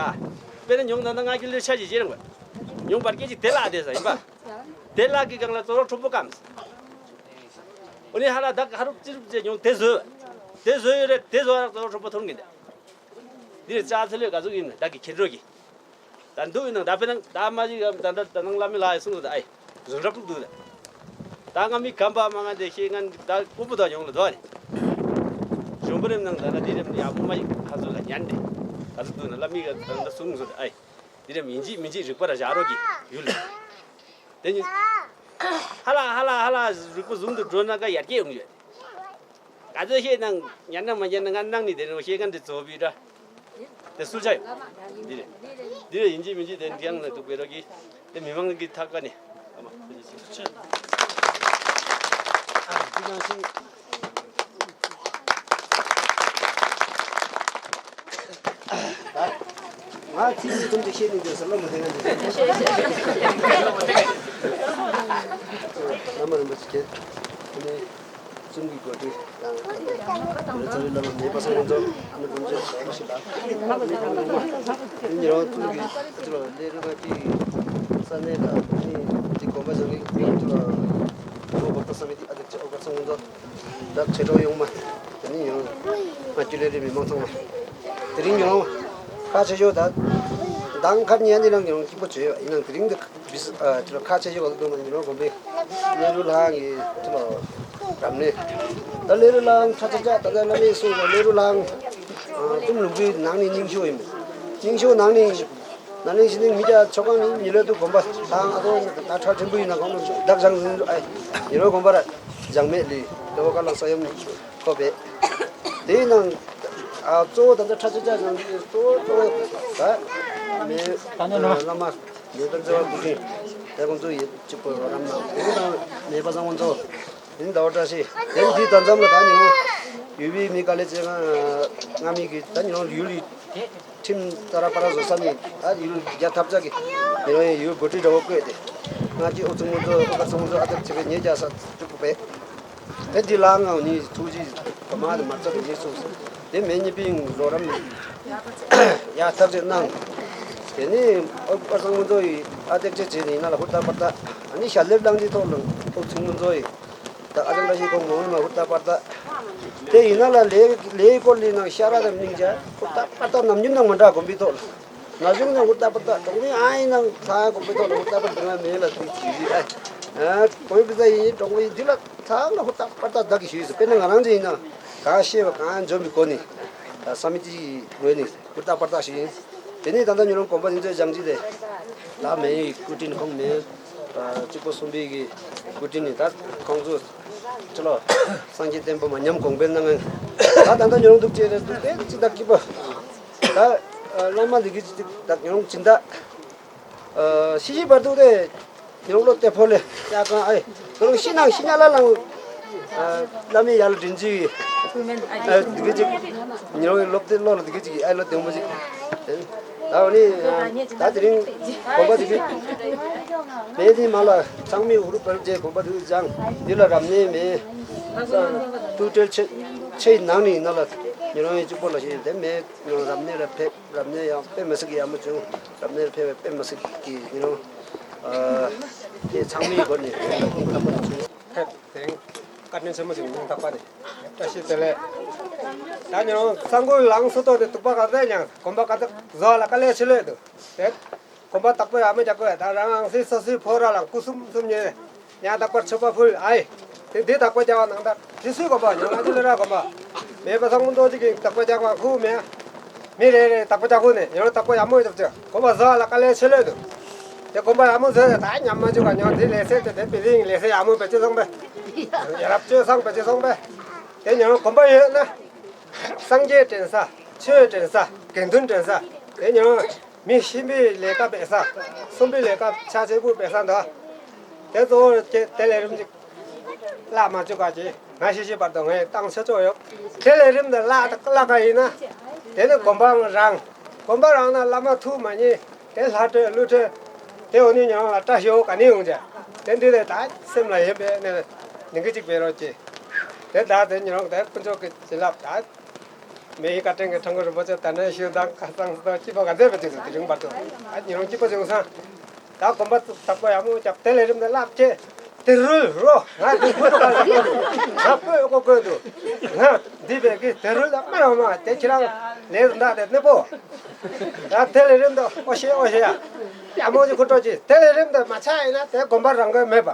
དཔེར་ན་ཉོང་ད་ན་ང་གི་ལས་ཆ་ཅི་ཅི་རང་བ། ཉོང་བར་སྐད་ཅིག་དེ་ལ་དེ་ས་ཡིན་པ། དེ་ལ་གི་སྒང་ལ་ཙོ་རོ་ཁྲོམ་པོ་སྐམ། འོ་ནི་ཧ་ལ་ད་ཧ་རུབ་ཅི་རུབ་ཅི་ཉོང་དེ་ཟོ། དེ་ཟོ་ཡོད་རེད་དེ་ཟོ་ར་ཙོ་རོ་ཁྲོམ་པོ་ཐོན་གི་འདི། འདི་རེ་ཙ་ཚེ་ལོས་ག་ཟུག་ཡིན་ན་ད་གི་ཁྱེད་རོ་གི། ད་འདུག་ཡིན་ན་ད་དཔེར་ན་ད་མ་ཞིག་ད་ད་ད་ནང་བླ་མའི་ལ་ཡི་གསུང་དུ་ད་ཨའི་བཟུང་རབ་ཏུ་འདུག་ད། ད་ང་མི་གམ་པ་མ་ང་དེ་ཤེས་ང་ད་ཀོ་པོ་ད་ཡོང་ལ་དོ་ཨ་ནི། གཞུང་པ་རེམ་ནང་ད་ད་འདི་རེམ་ཡག་པོ་མ་ཞིག་ཧ་ཟུག་ལ་ཉན་དེ། ག་ཟུག་འདུག་ན་བླ་མའི་ག་ད་ད་གསུང་གསུང་ད་ཨའི་འདི་རེམ་ཡིན་གཅིག་མིན་གཅིག་རིག་པ་ར་བཞག་རོགས་ཀྱི་ཡུལ། དེ་ནི། ཧ་ལ་ཧ་ལ་ཧ་ལ་རིག་པ་བཟུང་དུ་འགྲོ་ན་ཀ་ཡར་སྐྱེ་ཡོང་ཡོད། ག་ཚོད་ཤེས་ནང་ཉན་ན་མ་ཉན་ན་ང་ནང་ནི་དེ་རུ་ཤེས་ཁན་དེ་ཚོ་བི་ར། དེ་སུ་ཆ་ཡོད། འདི་རེད། འདི་རེད་ཡིན་གཅིག་མིན་གཅིག་དེ་འདི་ཡང་ན་འདུག་པའི་རོ་གི། དེ་མི་མང་གི་ཐག་ཀ་ནས། ཨ་མ་ཁོ་ནི་ཤེས། ཨ་འདི་ནང་བཞིན། ང་ཚིག་གཉིས་གསུམ་ཅིག་བཤད་ནས་འདིར་ཟེར་ལོ་མ་བདེ་ན་འདི་ཟེར། བླ་མ་རིན་པོ་ཆེ་མཁྱེན། ཨ་ནི་ཙུང་གི་འགོ་ཁྲིད་དང་། ཨ་ནི་རྩ་བའི་བླ་མ་མེས་པ་སངས་མོན་ཙོ་ཨ་ནི་བུམ་ཆེན་ཨ་ནི་ཞི་ལ། ཨ་ནི་ཉེ་རང་ཙུང་གི་ཨ་ཙི་ལོ་ལས་རིམ་ང་གི་ས་གནས་ལ་ཨ་ནི་འདི་དགོན་པ་བཟང་གི་ཨ་ནི་ཙི་ལོ་ཨོ་བོག་ཏ་ས་མི་དི་ཨ་ཏེག་ཅེ་ཨོ་ག་སངས་མོན་ཙོ། ད་ཆེ་གྲོགས་ཡོང་མ། ད་ནི་ཡང་ང་ཅི་ལས་རེ་མི་མང་ཚང་མ། དེ་རིང་ཡང་ཁ་ཆེ་ཤོས་ད། མདང་ཁ་ཉན་ནི་རང་ཡང་སྐྱིད་པོ་བྱོས་ཡིན་ནང་དེ་རིང་འདི་བིས་ཨ་ཁ་ཆེ་ཤོས་ག་ལ་འདུག་ན་ཉི་རོ་དགོན་པའི་ལས་རུ་ལྷང་གི་ཅི་ལོ་རམ་ནི། ད་ལས་རུ་ལྷང་ཁ་ཆེ་ཆ་ད་ད་ལ་མེ་སུ་ལོ་ལས་རུ་ལྷང་ཨ་ཀུན་ལུག་གི་ནང་ནི་རྙིང་ཤོས་ཡིན། རྙིང་ཤོས་ནང་ནི། ན་ནིང་ཞི་ནིང་མི་སྐྱ་ཆོ་ག་ནི་ཉི་ལོ་དུ་དགོན་པ་དང་ཨ་དོ་ད་ཁྲ་ཕྲན་བུ་ཡིན་ན་གོང་དུ་བདག་བཞེངས་ཟིན་ཨེ་ཉི་ལོ་དགོན་པ་ར་བཞེངས་མེད་ལི་ལོ་བ་ཀ་ལ་ས་ཡོམ་ཁོ་བེ། དེ་ནང་ཨ་གཙོ་བོ་ད་ལྟ་ཁྲ་ཆ་ཆ་ནང་གི་གཙོ་བོ་གཙོ་བོ་ད་མེ་བླ་མ་མེ་ཏོག་མཛེས་པ་སྐུ་ཕྲེང་དེ་ཁོང་ཚོ་ཡིན་གཅིག་པོ་རོ་རམ་ནང་དེ་ནང་མེ་པ་བཟང་ཁོང་ཚོ། དེ་ནི་ཟླ་བ་བཀྲ་ཤིས། དེ་ནི་དེ་ད་མཚམས་ལ་ད་ཉི་རོང་ཡུལ་པའི་མི་དཀའ་ལས་བྱེད་ང་ང་མི་གི་ད་ཉི་རོང་ཡུལ་ལི་ཁྲིམས་ཏ་ར་པ་ར་བཟོ་ས་ནི་ད་ཡུལ་རྒྱ་ཐབས་ཆག་གི་ཉི་རོང་ཡུལ་འགོ་ཁྲིད་འདྲ་བོ་བསྐོས་ཏེ་ང་ཅི་ཨོ་ཚུགས་མོ་ཚོ་ཨོ་ཀ་ཚུགས་མོ་ཚོ་ཨ་ཏེག་ཆེ་བའི་ཉེ་རྒྱ་ས་ཅུ་པུ་པེ། དེ་འདི་ལ་ང་ནི་ཐུགས་རྗེ་ག་མ་དེ་མ་རྩ་དེ་ཉེ་ཚུགས་དེ་མེ་ཉེ་པིང་རོ་རམ་ཡ་ཐབས་ཆེ་གནང་། དེ་ནི་ཨོ་ཀ་ཚུགས་མོ་ཚོ་ཡི་ཨ་ཏེག་ཆེ་ཆེ་ནི་ན་ལ་ཧུར་ཐག་པར་ཐག་ཨ་ནི་ཞལ་ལེབ་ལང་ཅི་ཐོག་ལ་ཨོ་ཚུགས་མོ་ཚོ་ཡི། ད་ཨ་ཅང་བཀྲ་ཤིས་ཁོང་མོ་མ་ཧུར་ཐག་པར་ཐག་དེ་ཡིན་ན་ལ་ལས་ལས་སྐོར་ལི་ནང་ཤ་ར་དང་སྙིང་རྗེ་ཧུར་ཐག་པར་ཐག་ནམ་རྒྱུན་དང་མ་འདྲ་དགོན་པའི་ཐོག་ལ་ན་གཞུང་ནང་ཧུར་ཐག་པར་ཐག་གྲོང་མི་ཨ་ཡིན་ནང་ཚང་དགོན་པའི་ཐོག་ལ་ཧུར་ཐག་པར་ཐག་ང་མེད་ལ་དེ་ཞུ་ཞུ་ཨ་ཨ་གྲོང་མི་ཕུ་ཚ་ཡིན་གྲོང་མི་འདི་ལ་ཚང་ལ་ཧུར་ཐག་པར་ཐག་བདག་གིས་ཞུ་ཞུ་དཔེར་ན་ང་རང་ཅིག་ཡིན་ན་ག་ཤེས་པ་གང་འཇོམས་པའི་སྒོ་ནས་ ཨ་སྨི་ཏི་ངོས་ནས་ཧུར་ཐག་པར་ཐག་ཞིག་ཡིན། དེ་ནས་ད་ལྟ་ཉེ་རང་གོམ་པ་འདི་ཚོ་སྦྱང་གི་རེད། ད་མེའི་སྐུ་དྲིན་ཁོང་མེ་ཨ་གཅིག་པོ་གསུམ་པའི་གི་སྐུ་དྲིན་ནི་ད་ཁོང་ཚོ་ཅི་ལོ་སངས་རྒྱས་བསྟན་པ་མ་ཉམས་གོང་འཕེལ་གནང་ངེ། ད་ད་ལྟ་ཉེ་རང་འདུག་ཅེས་རེད་འདུག་སྟེ་ཅི་ད་སྐྱིད་པ། ད་ཨ་བླ་མ་འདི་གི་ཅི་ད་ཉེ་རང་སྦྱིན་བདག་ཨ་ཤི་ཤི་བར་དུ་དེ་ཉོག་ལོ་ཏེ་ཕོ་ལེ་ཡ་གང་ཨའི་ཁོང་ཤི་ནང་ཤི་ཉ་ལ་ལང་། ཨ་བླ་མའི་ཡར་དྲིན་ཅི་ཨ་དེ་གི་ཅིག་ཉོག་སློབ་དེ་ལོ་ལ་དེ་གི་ཅིག་ཨའི་ལོ་དེ་མོ་ཅིག་ད་འོ་ནི་ད་དེ་རིང་གོམ་པ་དེ་གི་མེ་དེ་མ་ལ་ཚང་མའི་ཧུར་པར་རྗེས་གོམ་པ་དེ་གི་སྦྱང་འདི་ལ་རབ་གནས་མེ་ཏུ་ཏྲེལ་ཆེ་ཆེ་ནང་ནི་ན་ལ་ཉེ་རང་ཡི་གཅིག་པོ་ལ་ཤེས་དེ་མེ་རབ་གནས་ལ་ཕེབས། རབ་གནས་ཡང་དཔེ་མི་སྲིད་ཀྱི་ཡག་མོ་བྱུང་། རབ་གནས་ཕེབས་པའི་དཔེ་མི་སྲིད་ཀྱི་ཡིན་ནོ། ཨ་དེ་ཚང་མའི་སྒོ་ནས་བཀའ་མོལ་བྱུང་། ཕེབས་དེང་བཀའ་དྲིན་ཆེན་མོ་བྱུང་། ཉིན་རྟག་པ་ནས་བཀྲ་ཤིས་བདེ་ལེགས། ད་ཉོ་སང་གོ་ལང་སོ་ཏོ་དེ་དུག་པ་ག་ཟེ་ཉང་གོམ་པ་ག་ཟེ་བཟོ་ལ་དཀའ་ལས་ཆེ་ལོས་འདུག་དེ་གོམ་པ་དག་པོ་ཡག་མོ་རྒྱག་དགོས། ད་རང་རང་སོ་སོའི་ཕོ་ར་ལ་སྐུ་གསུམ་གསུམ་ཉེ། ཡང་དག་པར་མཆོད་པ་ཕུལ། ཨའི་དེ་དེ་དག་པ་རྒྱག་པ་ནང་ད་དེ་སུའི་གོམ་པ་ཉོ་ང་ཅི་ལ་ར་གོམ་པ་མེད་པ་སང་མོ་འདོ་ཅིག་གིས་དག་པ་རྒྱག་པ་ཁུ་མེད། མི་རེ་རེ་དག་པ་རྒྱག་ཁུ་ནས་ཉོ་དག་པ་ཡག་མོ་རྒྱབ་ཅིག་གོམ་པ་བཟོ་ལ་དཀའ་ལས་ཆེ་ལོས་འདུག་དེ་གོམ་པ་ཡག་མོ་བཟོ་ད་ཉམས་མ་བཅུག་ག་ཉོ་དེ་ལས་སེ་དེ་དེ་པི་ལིང་ལས་སེ་ཡག་མོ་བེད་སྤྱོད་སོང་པས། ཡ་རབས་སྤྱོད་བཟང་བེད་སྤྱོད་སོང་པས། དེ་ཉོ་གོམ་པ་ཡོད་ན་སངས་རྒྱས་དྲན་ས་ཆོས་དྲན་ས་དགེ་འདུན་དྲན་ས་དེ་ཉོ། མི་གཤིན་པོའི་ལས་ཀ་འབད་ས། གསུམ་པའི་ལས་ཀ་ཆ་ཆེ་པོ་འབད་ས་འདུག་དེ་གཙོ་བོ་དེ་དེ་ལས་རིམ་ཅིག་བརླག་མ་བཅུག་ག་ཅིག་ང་ཤི་ཤི་བར་དུ་ངས་བཏང་ཆོག་ཆོག་ཡོད། དེ་ལས་རིམ་དུ་བརླག་བརླག་ག་ཡིན་ན། དེ་ནི་གོམ་པ་རང་། གོམ་པ་རང་ན་བླ་མ་ཐུགས་མ་མཉེས། དེ་ལྷ་འདྲེ་ཀླུ་འདྲེ། དེ་འོ་ནི་ཉོ་ལ་བཀྲ་ཤིས་འོ་ག་ནི་ཡོང་ཅེ། དེ་འདི་ལས་ད་སེམས་ལ་ཡེ་འབད་ནས་ནི་གི་ཅིག་འབད་རོགས་ཅིག་དེ་ད་དེ་ཉོ་དེ་དཀོན་མཆོག་གི་བྱིན་རླབས་ད། མེའི་བཀའ་དྲིན་གྱིས་ཁྲ་འགུ་རིན་པོ་ཆེ་དར་ནས་ཞུ་དང་ཁ་སང་སོ་སྐྱིད་པོ་ག་ཚད་པ་ཅིག་དུ་དེ་རིང་བར་དུ་ཨ་ཉི་རང་སྐྱིད་པོ་བྱུང་སང་། ད་གོམ་པ་དག་པོ་ཡག་མོ་རྒྱབ་དེ་ལས་རིམ་དུ་བརླག་ཅེ། དེ་རུལ་རོ་ང་དེ་ཁུ་ཏོ་ག་ང་པོས་ཨོ་ཀོ་དུ་ང་འདི་བས་ཀྱི་དེ་རུལ་ལ་མ་རང་མ་དེ་ཁྱེད་རང་ལས་འདའ་དེ་ནི་པོ། ད་དེ་ལས་རིམ་དུ་ཨོ་ཤེ་ཨོ་ཤེ་ཡ་ཡག་མོ་ཅིག་ཁུ་ཏོ་ཅིག་དེ་ལས་རིམ་དུ་མ་ཆ་ཡིན་ན་དེ་གོམ་པ་རང་གི་མེད་པ།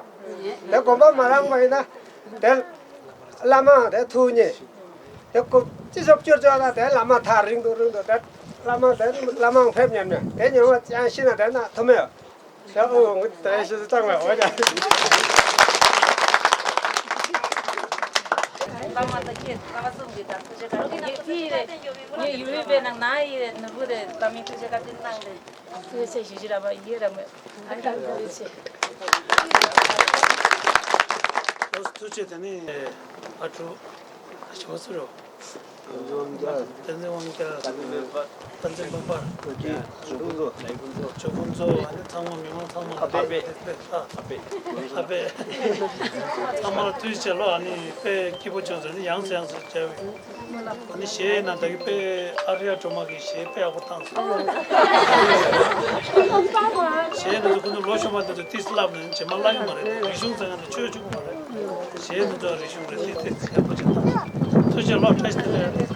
དེ་གོམ་པ་མ་རང་བ་ཡིན་ན་དེ། བླ་མ་དེ་ཐུགས་མཉེས། དེ་ཀོ་ཅི་ཞོབ་ཅོར་ཅོ་ན་དེ་བླ་མ་ཐག་རིང་དུ་རིང་དུ་དེ་བླ་མ་དེ་བླ་མ་ཕེབས་ཉན་ཉན་དེ་ཉན་བ་ཅང་ཤི་ན་དེ་ན་ཐུ་མེ། དེ་ཨོ་ངུ་དེ་ཤི་སུ་ཙང་བ་འོ་ཅང་། བླ་མ་དེ་ཁྱེད་བླ་མ་གསུམ་གྱི་དང་ཐུགས་རྗེ་བཀའ་དྲིན་ཡོད་ཐི་རེ། ངའི་ཡུལ་ཡུལ་པའི་ནང་ན་ཡི་རེ་ནུ་བུ་རེ་བླ་མའི་ཐུགས་རྗེ་བཀའ་དྲིན་གནང་རེ། ཐུགས་རྗེ་ཆེ་ཞུ་ཞུ་ར་བ་ཡི་ར་མེ། ཨ་ཀ་ཐུགས་རྗེ་ཆེ། ཐུགས་རྗེ་ཆེ། དེ་ནི་ཨ་ཀྲུག་ཨ་ཞོ་སུ་རོ། བསྟན་འཛིན་དབང་རྒྱལ། བསྟན་འཛིན་འབུམ་པར། ཇོ་ཀུན་ཇོ་ཀུན་ཇོ། ཨ་ནི་ཚང་མ་མི་མང་ཚང་མ་ཨ་པེ་ཨ་པེ་ཨ་པེ་ཚང་མ་ལ་ཐུགས་རྗེ་ཆེ་ལོ། ཨ་ནི་དཔེ་སྐྱིད་པོ་བྱུང་ཟེར་ནི་ཡང་སེ་ཡང་སེ་བྱ་བའི། ཨ་ནི་གཞས་ནང་ད་གི་དཔེ་ཨ་རི་ཡ་སྒྲོལ་མ་གི་གཞས་དཔེ་ཡག་པོ་བཏང་སོང་། གཞས་ནང་དུ་ཁོ་ཚོ་ལོ་གཞོན་པ་དེ་ཚོ་ཏིས་བསླབ་ནས་རྗེས་མ་བསླབ་ཀྱི་མ་རེད། རིག་གཞུང་ཟེར་མཁན་དེ་ཆོས་བཅུག་གི་མ་རེད། གཞས་ནང་དུ་རིག་གཞུང་རེད། ཏིས་ཏིས་ཡག་པོ་བྱས་བཏང་། ཐུགས་རྗེ་ལོ། བཀྲ་ཤིས་བདེ་ལེགས།